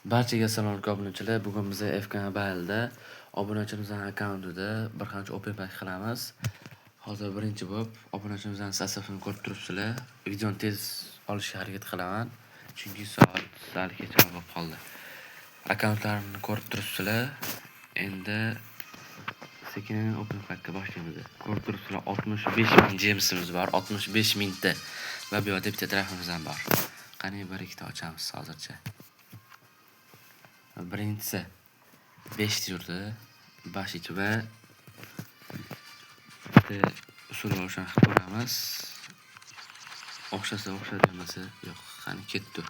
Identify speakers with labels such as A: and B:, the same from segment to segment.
A: Barchaga assalomu alaykum obunachilar. Bugun biz FK Mobile'da obunachilarimizning akkauntida bir qancha open pack qilamiz. Hozir birinchi bo'lib obunachilarimizning sostavini ko'rib turibsizlar. Videoni tez olishga harakat qilaman, chunki soat sal kechroq bo'lib qoldi. Akkauntlarni ko'rib turibsizlar. Endi sekin open packka boshlaymiz. Ko'rib turibsizlar, 65 ming gemsimiz bor, 65 mingta va bu yerda bitta trafimiz ham bor. Qani bir ikkita ochamiz hozircha. Birinchisi 5 yurdi. Bashich va bitta usul o'xshani qilib ko'ramiz. O'xshasa o'xshadi, bo'lmasa yo'q. Qani ketdi.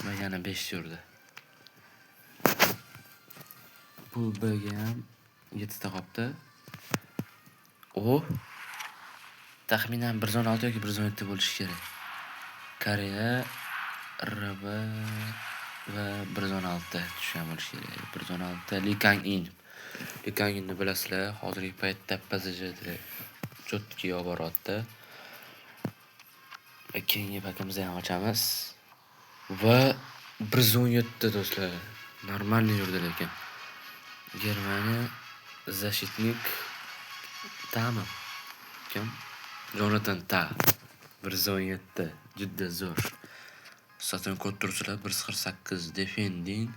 A: Va yana 5 yurdi. Pul Bga ham 7 ta qolibdi. O taxminan 116 yoki 117 bo'lishi kerak. Koreya RB va 116 tushgan bo'lishi kerak. 116 Lee Kang In. Lee Kang Inni bilasizlar, hozirgi paytda PSJda cho'tki olib boryapti. Va keyingi pakimizni ham ochamiz. Va 117 do'stlar. Normalniy yurdi lekin. Germaniya защитник Tami. Kim? Jonathan Ta. 117 juda zo'r. Statini ko'rib turibsizlar, 148 defending.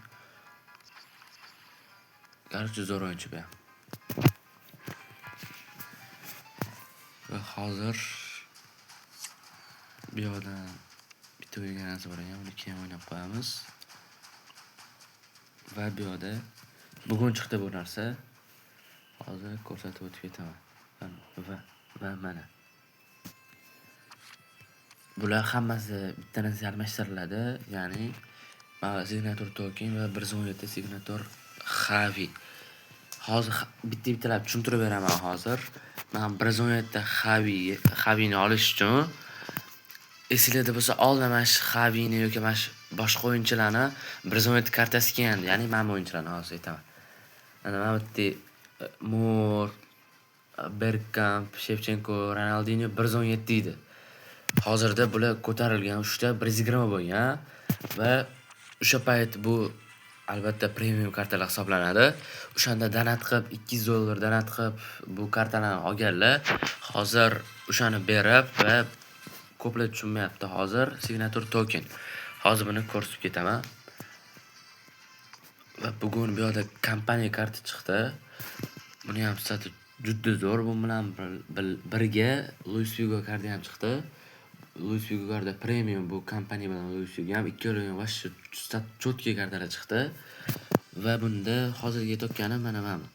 A: Garchi zo'r o'yinchi bu ham. Va hozir bu yoqdan bitta o'yinga narsa bor ekan, uni keyin o'ynab qo'yamiz. Va bu yoqda bugun chiqdi bu narsa. Hozir ko'rsatib o'tib ketaman. Va mana. Bular hammasi bitta narsa almashtiriladi, ya'ni signatur token va 117 signatur Xavi. Hozir bitta-bittalab tushuntirib beraman hozir. Men 117 Xavini olish uchun esinglarda bo'lsa oldin mana shu Xavini yoki mana shu boshqa o'yinchilarni 117 kartasi kelgandi, ya'ni mana bu o'yinchilarni hozir aytaman. Mana bu yerda Moore, Bergkamp, Shevchenko, Ronaldinho 117 edi. Hozirda bular ko'tarilgan, 3ta 120 bo'lgan va o'sha payt bu albatta premium kartalar hisoblanadi. O'shanda donat qilib $200 donat qilib bu kartalarni olganlar hozir o'shani berib va ko'plar tushunmayapti hozir signatur token. Hozir buni ko'rsatib ketaman. Va bugun bu yoqda kompaniya karta chiqdi. Buni ham sotib juda zo'r, bu bilan birga Luis Figo karta ham chiqdi. Luis Figo karta premium, bu kompaniya bilan Luis Figo ham ikkovi ham вообще cho'tki kartalar chiqdi. Va bunda hozirgi topganim mana bu.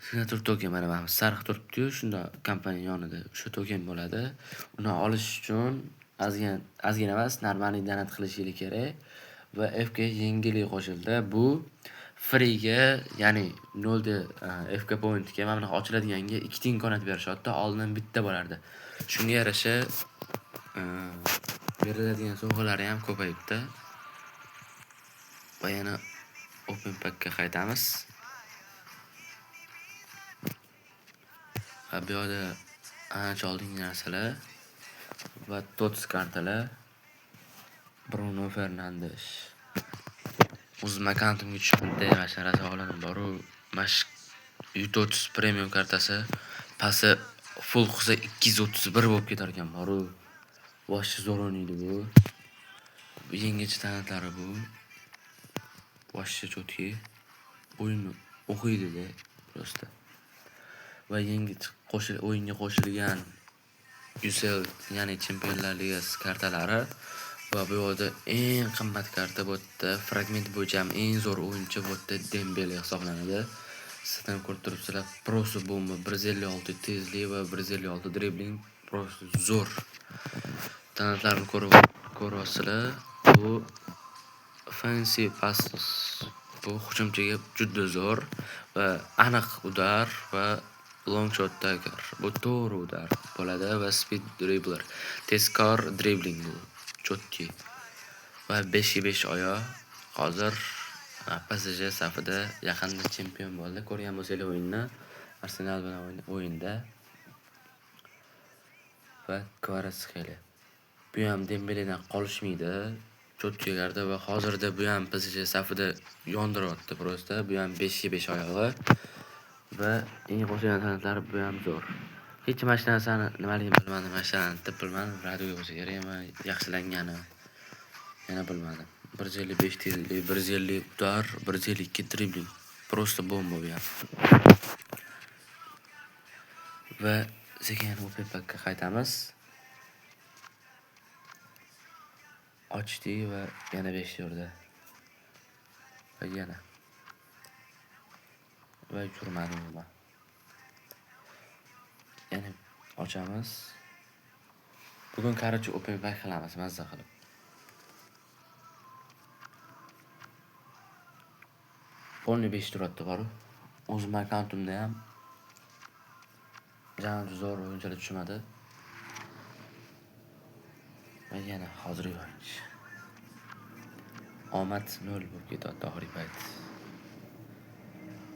A: Signatur token mana bu sariq turibdi-yu, shunda kompaniya yonida o'sha token bo'ladi. Uni olish uchun ozgina emas, normalniy donat qilishingiz kerak. Va FK yengillik qo'shildi. Bu free'ga, ya'ni 0 FK pointga mana bunaqa ochiladiganga ikkita imkoniyat berishyapti. Oldin bitta bo'lardi. Shunga yarasha beriladigan sovg'alari ham ko'payibdi. Va yana open packka qaytamiz. Va bu yoqda ancha oldingi narsalar va TOTS kartalar. Bruno Fernandes. O'zim akkauntimga tushganda mana shu narsa oladim boru, mana shu U30 premium kartasi pasi full qilsa 231 bo'lib ketar ekan boru. Вообще zo'r o'ynaydi bu. Yangicha talantları bu. Вообще cho'tki. O'yinni o'qiydi-da просто. Va yangi o'yinga qo'shilgan UCL, ya'ni Chempionlar Ligasi kartalari va bu yerda eng qimmat karta bu yerda fragment bo'yicha ham eng zo'r o'yinchi bu yerda Dembele hisoblanadi. Sizlar ham ko'rib turibsizlar, просто bomba, 156 tezlik va 156 dribling просто zo'r. Talantlarni ko'ryapsizlar. Bu fancy passes, bu hujumchiga juda zo'r va aniq udar va long shot taker. Bu to'g'ri udar bo'ladi va speed dribbler, tezkor dribling bu cho'tki. Va 5-5 oyoq. Hozir PSG safida yaqinda chempion bo'ldi. Ko'rgan bo'lsanglar o'yinni, Arsenal bilan o'yinda. Va Kvaratskhelia. Bu ham Dembeledan qolishmaydi. Cho'tga karta va hozirda bu ham PSG safida yondiryapti просто. Bu ham 5ga 5 oyog'i va eng qo'shilgan talantlar bu ham zo'r. Hech mana shu narsani nimaligini bilmadim, mana shu talantni bilmadim, radioga bo'lsa kerakmi, yaxshilangani yana bilmadim. 155 tezlik, 150 udar, 152 dribling. Просто bomba bu ham. Va sekin open packka qaytamiz. Ochdik va yana 5 yurdi. Va yana. Va yurmadi umuman. Yana ochamiz. Bugun короче open pack qilamiz mazza qilib. Polni 5 turadi boru. O'zim akkauntimda ham jami zo'r o'yinchilar tushmadi. Va yana hozirgi o'yinchi. Omad 0 bo'lib ketyapti oxirgi payt.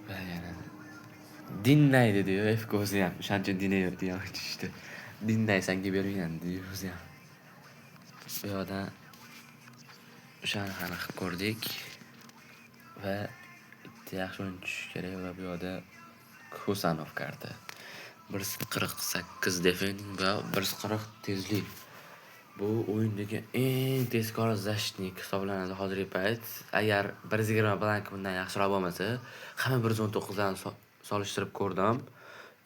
A: Va yana Dinday dedi-yu, FK o'zi ham. O'shaning uchun Dinay degan o'yinchi tushdi. Dinday senga bermagan dedi o'zi ham. Bu yoqdan o'shani qilib ko'rdik va bitta yaxshi o'yin tushishi kerak va bu yoqda Husanov karta. 1.48 defending va 1.40 tezlik. Bu o'yindagi eng tezkor защитник hisoblanadi hozirgi payt. Agar 1.20 blank bundan yaxshiroq bo'lmasa, hamma 1.19 dan solishtirib ko'rdim.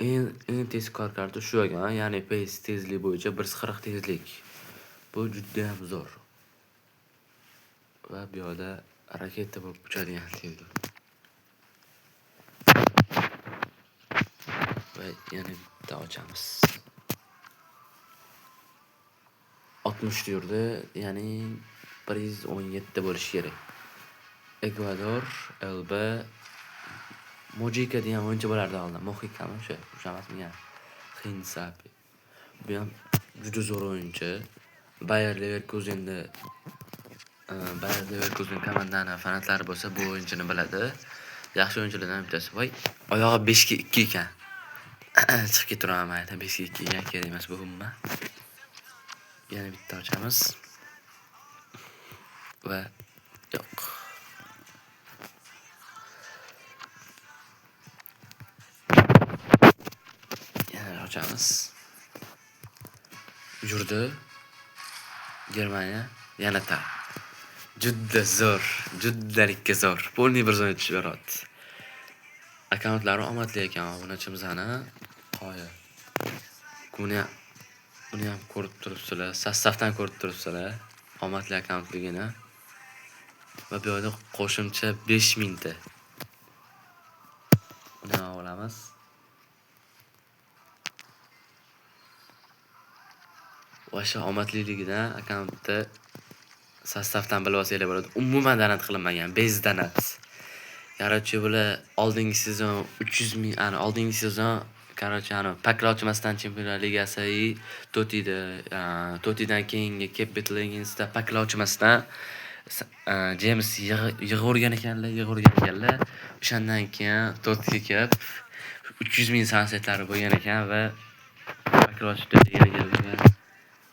A: Eng tezkor karta shu ekan, ya'ni pace tezlik bo'yicha 1.40 tezlik. Bu juda ham zo'r. Va bu yoqda raketa bo'lib uchadigan tezlik. Va yana bitta ochamiz. 60 yurdi, ya'ni 117 bo'lishi kerak. Ekvador, LB, Mojika degan o'yinchi bo'lardi oldin. Moxikami o'sha? O'sha emasmi? Hinsapi. Bu ham juda zo'r o'yinchi. Bayer Leverkusenda Bayer Leverkusen komandani fanatlari bo'lsa bu o'yinchini biladi. Yaxshi o'yinchilardan bittasi. Voy, oyog'i 5ga 2 ekan. Chiqib ketiraman mayli, 5ga 2 ekan, kerak emas bu umuman. Yana bitta ochamiz. Va yo'q. Yana ochamiz. Yurdi. Germaniya yana ta. Juda zo'r, juddalikka zo'r. Polniy bir zona tushib beryapti. Akkauntlari omadli ekan obunachimizani. Qoyil. Buni ham ko'rib turibsizlar, sostavdan ko'rib turibsizlar omadli akkauntligini. Va bu yerda qo'shimcha 5000 ta. Buni ham olamiz. Va shu omadliligidan akkauntda sostavdan bilib olsanglar bo'ladi. Umuman donat qilinmagan, bez donat. Короче, bular oldingi sezon 300 ming, ana oldingi sezon короче, ana paklar ochmasdan Chempionlar Ligasi Totida, Totidan keyingi Capital Legendsda paklar ochmasdan James yig'avergan ekanlar, yig'avergan ekanlar. O'shandan keyin Totiga kelib 300 ming sansetlari bo'lgan ekan va paklar ochib degan ekanlar.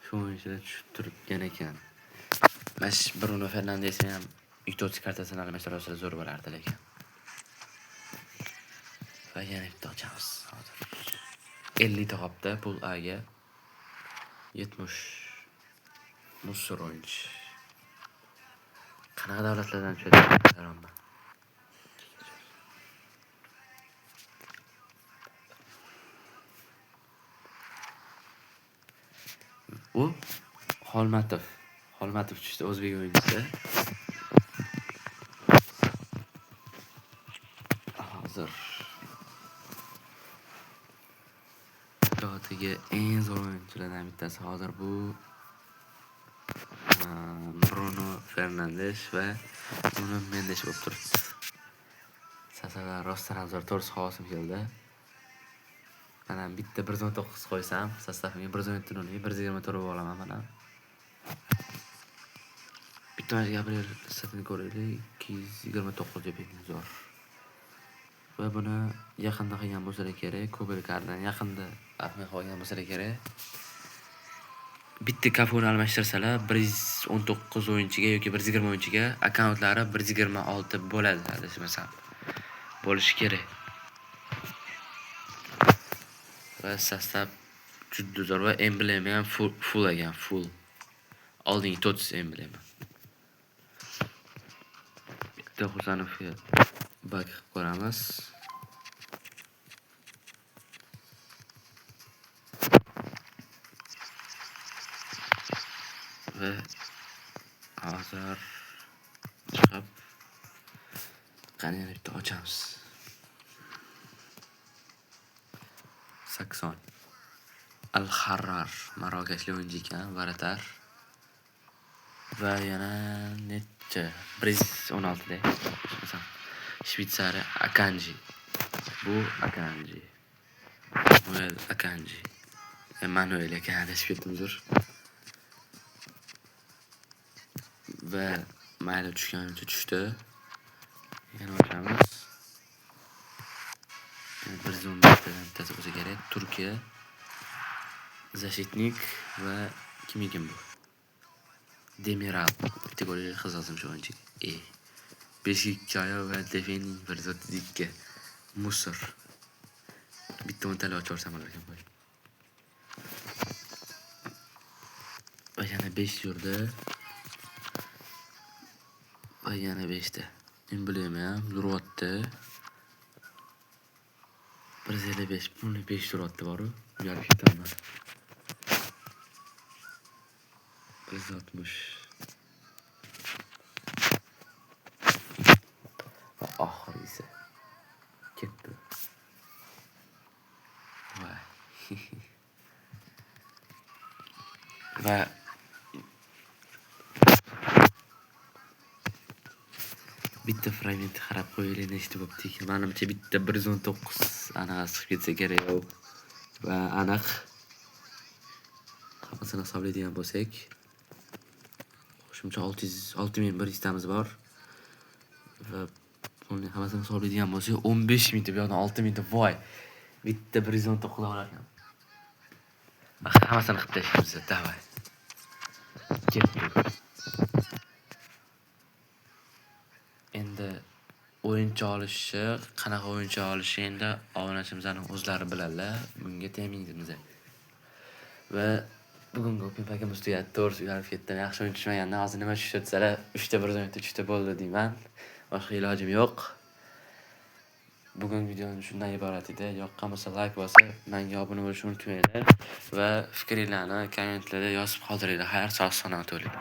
A: Shu o'yinchilar tushib turgan ekan. Mana shu Bruno Fernandesni ham Ito'ti kartasini almashtira olsa zo'r bo'lardi lekin. Va yana bitta ochamiz hozir. 50 ta qopda pul A ga. 70 Musur o'yinchi. Qanaqa davlatlardan tushadi hayronman. U Xolmatov. Xolmatov tushdi, o'zbek o'yinchisi. Hozir Dotigi eng zo'r o'yinchilardan bittasi hozir bu Bruno Fernandes va Bruno Mendes bo'lib turibdi. Sasalar rostdan ham zo'r, to'g'risi havosim keldi. Mana bitta 1.9 qo'ysam, sostavimga 1.7 nol, 1.24 bo'lib olaman mana. Bitta mana Gabriel statini ko'raylik, 229 deb zo'r. Va buni yaqinda qilgan bo'lsalar kerak, Kobel kartani yaqinda admin qilgan bo'lsalar kerak. Bitta Kafuni almashtirsalar 119 o'yinchiga yoki 120 o'yinchiga akkauntlari 126 bo'ladi, adashmasam. Bo'lishi kerak. Va sostav juda zo'r va emblema ham full ekan, full. Oldingi TOTS emblema. Bitta Husanovga bak qilib ko'ramiz. Va hozir chiqib qani yana bitta ochamiz. Sakson. Al-Harrar marokashli o'yinchi ekan, varatar. Va yana necha? 116 da. Masalan, Shvetsariya Akanji. Bu Akanji. Manuel Akanji. Manuel ekan, adashib ketdim, uzr. Va mayli tushganicha tushdi. Yana ochamiz. Yana bir yuz o'n beshtadan bittasi bo'lsa kerak. Turkiya Защитник va kim ekan bu? Demiral. Bitta golga qizildim shu o'yinchi. 5-2 oyoq va defending 132. Musor. Bitta o'ntali ochib yuborsam bo'lar ekan. Va yana 5 yurdi. Va yana 5 ta. Emblema ham yuryapti. Bir yuz ellik besh, buni 5 yuryapti boru. Uyalib ketaman. Bir yuz oltmish. Va oxirgisi ketdi. Voy. Va bitta fragmentni qarab qo'yaylik, nechta bo'pti ekan. Menimcha bitta bir yuz o'n to'qqiz anaqasi chiqib ketsa kerak. Va aniq hammasini hisoblaydigan bo'lsak, qo'shimcha olti yuz, olti ming bir yuztamiz bor. Va buni hammasini hisoblaydigan bo'lsak, o'n besh mingta, bu yoqdan olti mingta, voy. Bitta bir yuz o'n to'qqiz olar ekan. Hammasini qilib tashlaymiz, davay. Ketdik. Endi o'yinchi olishi, qanaqa o'yinchi olishi endi obunachilarning o'zlari biladilar. Bunga tegmaymiz. Va bugungi Open Pack'imiz tugadi. To'g'risi uyalib ketdim. Yaxshi o'yin tushmagandan hozir nima tushdi desalar, uchta bir o'yinda tushdi bo'ldi deyman. Boshqa ilojim yo'q. Bugungi videomiz shundan iborat edi. Yoqqan bo'lsa like bosib, menga obuna bo'lishni unutmanglar va fikringlarni kommentlarda yozib qoldiringlar. Xayr, sog' salomat bo'ling.